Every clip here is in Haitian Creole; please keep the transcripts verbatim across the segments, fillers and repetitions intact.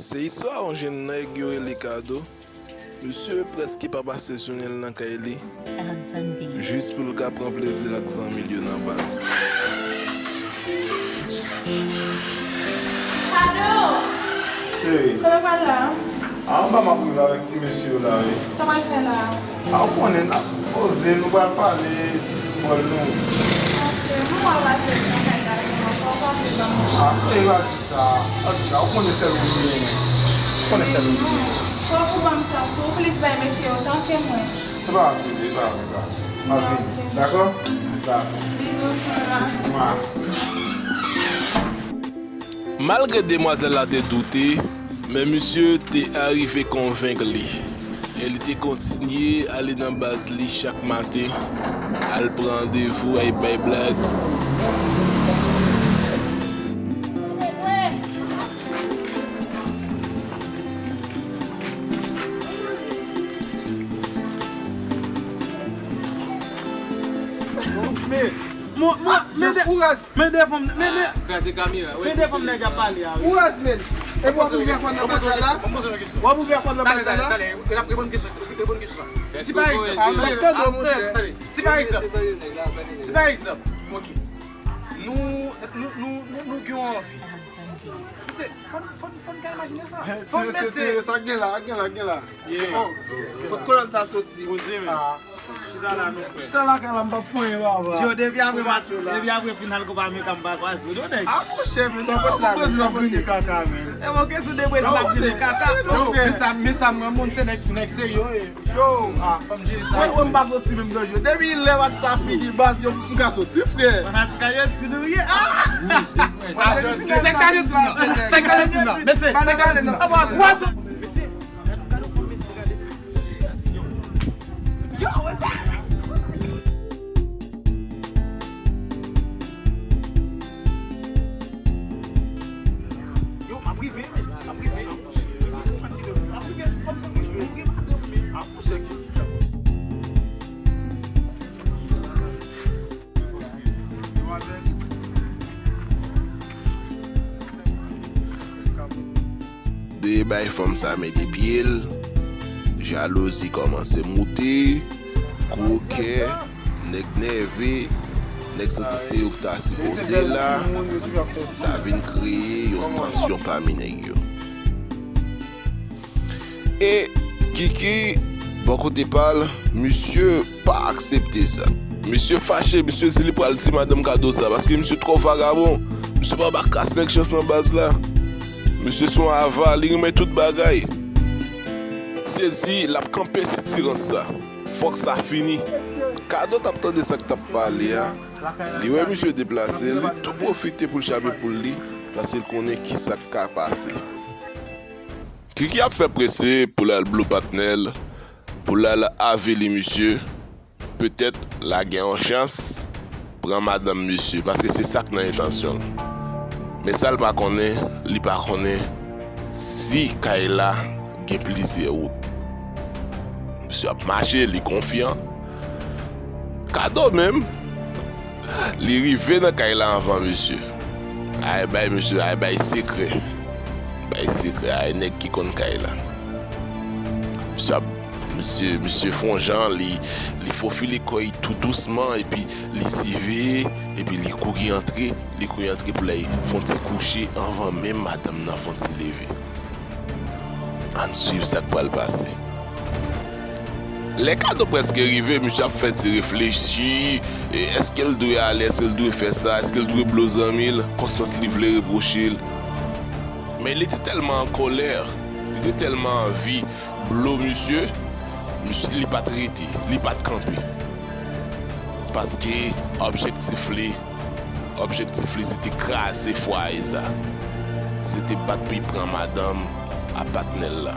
Se istwa yon jenn nèg yo rele Kado. Misye prèske pa pase jounen l nan kay li, jis pou l ka pran plezi l ak zanmi l yo nan baz. Kado! Cheri. Kote w pral la? A, anba m ap rive avèk ti mesye yo la, wi. Sa w pral fè la? A, ou konnen, n ap poze, nou pral pale ti foutbòl nou. Ok, mwen wè w pase nan kay la, mwen pa w pa vle ban mwen. A, cheri, pa di sa, pa di sa, ou konnen sèl ou m genyen. Ou konnen sèl ou m genyen. Fòk ou ban m tan pou w plis bay mesye yo tan ke mwen. E pa vre, e pa vre, e pa vre. M ap vini. Dakò? Dakò. Bizou. Mwa. Malgre demwazèl la te doute, men misye te arive konvenk li. E li te kontinye ale nan baz li chak maten, al pran randevou, al bay blag. Men, men, men, men de, men de fanm, men de, men de fanm nèg ap pale a, wi. Ou razmen. E w ap ouvè kò nan baz la? W ap ouvè kò nan baz la? Talè, talè, talè, reponn kesyon sa, reponn kesyon sa. Si pa egzanp, talè, talè, si pa egzanp, si pa egzanp, ok, nou, nou, nou, nou, nou gen yon anvi. Mesye, fò n, fò n, fò n ka imajine sa. Fò n mesye. Sa gen la, gen la, gen la. Bon, kot kolòn sa soti? Poze, men. Chita la, men frè. Chita la, kay la, m p ap fè anyen, papa. Yo, depi apre match, depi apre final Kopa Amerika, m pa kwaze w, non, nèg. A, monchè, men, sa pa, sa pa, sa pa vini kaka, men. E bon, kesyon de Brezil ap vini kaka. Non, men sa, men sa, mwen, moun, se nèg, nèg serye yo ye. Yo. A, fò m jere sa. Mwen, mwen, m pa soti menm nan jwe. Depi lè match sa fini, baz, yo, m ka soti, frè. Fanatik Ayiti nou ye. A! Se k Ayiti nan. Se k Ayiti nan. Mesye, se k Ayiti nan. Mesye, gade, gade, gade, mesye, gade. Yo, what's up? Yo, m ap rive, men, m ap rive. M ap rive, si fò m rive, m rive, m ap rive. A, monchè, ki, ki, Dèyè bay fanm sa mete pye l, jalouzi kòmanse moute, gwo kè, nèg nève, nèg santi se yo ki ta sipoze la, sa vin kreye yon tansyon pami nèg yo. E Kiki, bò kote pa l, misye pa aksepte sa. Misye fache, misye di li pral di madanm Kado sa, paske misye twò vagabon. Misye pa ba kas nèg chans nan baz la. Misye se yon ava, li renmen tout bagay. Misye di l ap kanpe sitirans sa. Fòk sa fini. Kado t ap tande sa k t ap pale a. Li wè misye deplase, li tou pwofite pou l chape poul li, paske l konnen kisa k ka pase. Kiki ap fè prese pou l al blo patnè l, pou l al avili misye, petèt l a gen yon chans pran madanm misye, paske se sa k nan entansyon l. Men sa l pa konnen, li pa konnen si kay la gen plizyè wout. Misye ap mache, li konfyan. Kado menm, li rive nan kay la anvan misye. Ay bay misye, ay bay sekrè. Bay sekrè, ay nèg ki konn kay la. Misye ap, misye, misye fè yon jan, li, li fofile kò l tou dousman, epi li siveye, epi li kouri antre, li kouri antre pou l al fè yon ti kouche anvan menm madanm nan fè yon ti leve. Ann swiv sa k pral pase. Lè Kado prèske rive, misye ap fè ti reflechi, e, èske l dwe ale, èske l dwe fè sa, èske l dwe blo zanmi l, konsyans li vle repwoche l. Men li te tèlman an kòlè, li te tèlman anvi blo misye, misye, li pa t rete, li pa t kanpe. Paske objektif li, Objektif li se te kraze fwaye sa. Se te bat pou l pran madanm a patnè l la.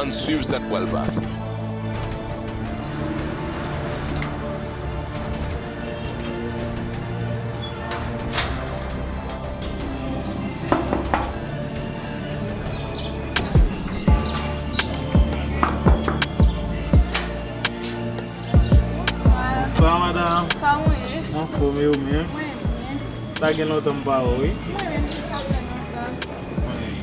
Ann swiv sa k pral pase. Bonswa, madanm. Kòman w ye? Anfòm, e ou menm? Mwen byen. Sa gen lontan m pa wè w, wi. Mwen menm tou, sa fè lontan. Mwen menm.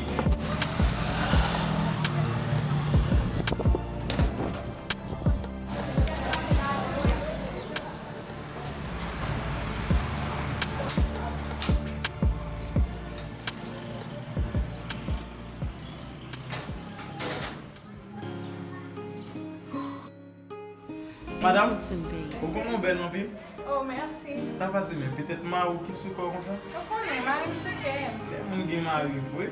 Madanm, ou konnen w bèl anpil. Oh, mèsi. Sa pase menm? Petèt mari w ki sou kò w konsa? Ou konnen, mari m sou kè m. Lè moun gen mari vre.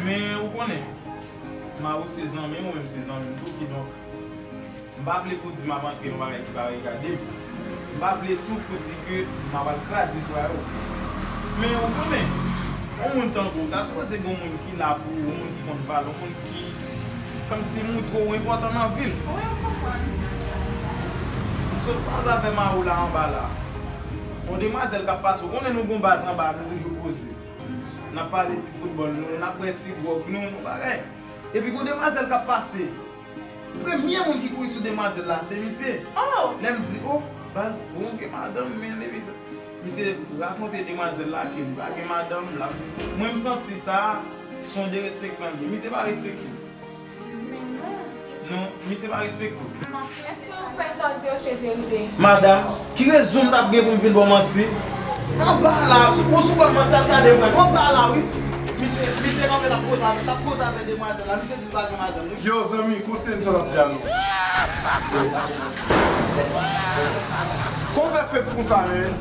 Men ou konnen, mari w se zanmi m, ou menm se zanmi m tou, kidonk, m pa vle pou di m ap antre nan bagay ki pa regade m. M pa vle tou pou di ke m ap al kraze fwa yo. Men ou konnen, yon moun tankou w, ta sipoze gen yon moun ki la pou ou, yon moun ki konn valè w, yon moun ki kòmsi moutre w enpòtan nan vi l. Wi, m konprann. M sot kwaze avè mari w la anba la. Yon demwazèl k ap pase, ou konnen nou gon baz anba, nou toujou poze. N ap pale ti foutbòl nou, n ap bwè ti gwòg nou, nou bagay. Epi gon demwazèl k ap pase. Premye moun ki kouri sou demwazèl la, se misye. Oh! Lè m di, oh, baz, bon, gen madanm, men epi sa. Misye rakonte demwazèl la ke li pa gen madanm, l ap, mwen m santi sa, se yon derespektan l ye. Misye pa respekte w. Men non. Non, misye pa respekte w. Èske ou kwè sa w di yo se verite? Madanm, ki rezon m t ap gen pou m vin ba w manti? Anba la, sou, bon, sou kòm manti, al gade mwen. Anba la, wi. Misye, misye kanpe, l ap koze avè, l ap koze avè demwazèl la. Misye di l pa gen madanm, wi. Yo, zanmi, kontinye sa w ap di a non. Kòman w fè fake konsa, men?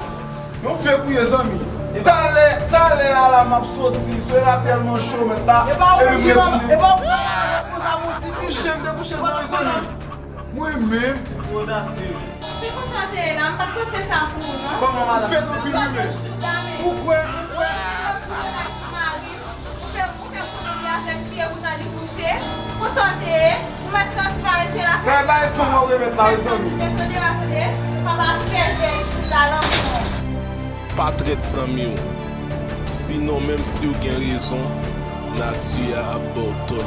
Yon fake ou ye, zanmi. Talè, talè a la m ap soti, solèy la tèlman cho, mèt la. E pa ou menm ki manman, e pa ou ki manman, konsa, mon ti. Debouche m, debouche m, zanmi. Mwen menm. Odasye. Se konsa w te ye la, m pa t panse sa pou ou, non. Kòman, madanm? Ou fake anpil, ou menm. Ou kwè, ou kwè. Ou fè, ou fè konnen li avèk fi, e poutan li kouche. Konsa w te ye. Ou mèt santi pa respè la. Sa e bay fanm w ap remèt la, wi, zanmi. Mèt tande la, tande. Pa ba fè fè isit la, lanmou. Pa trèt zanmi w. Sinon, menm si w gen rezon, nati a ap ba w tò.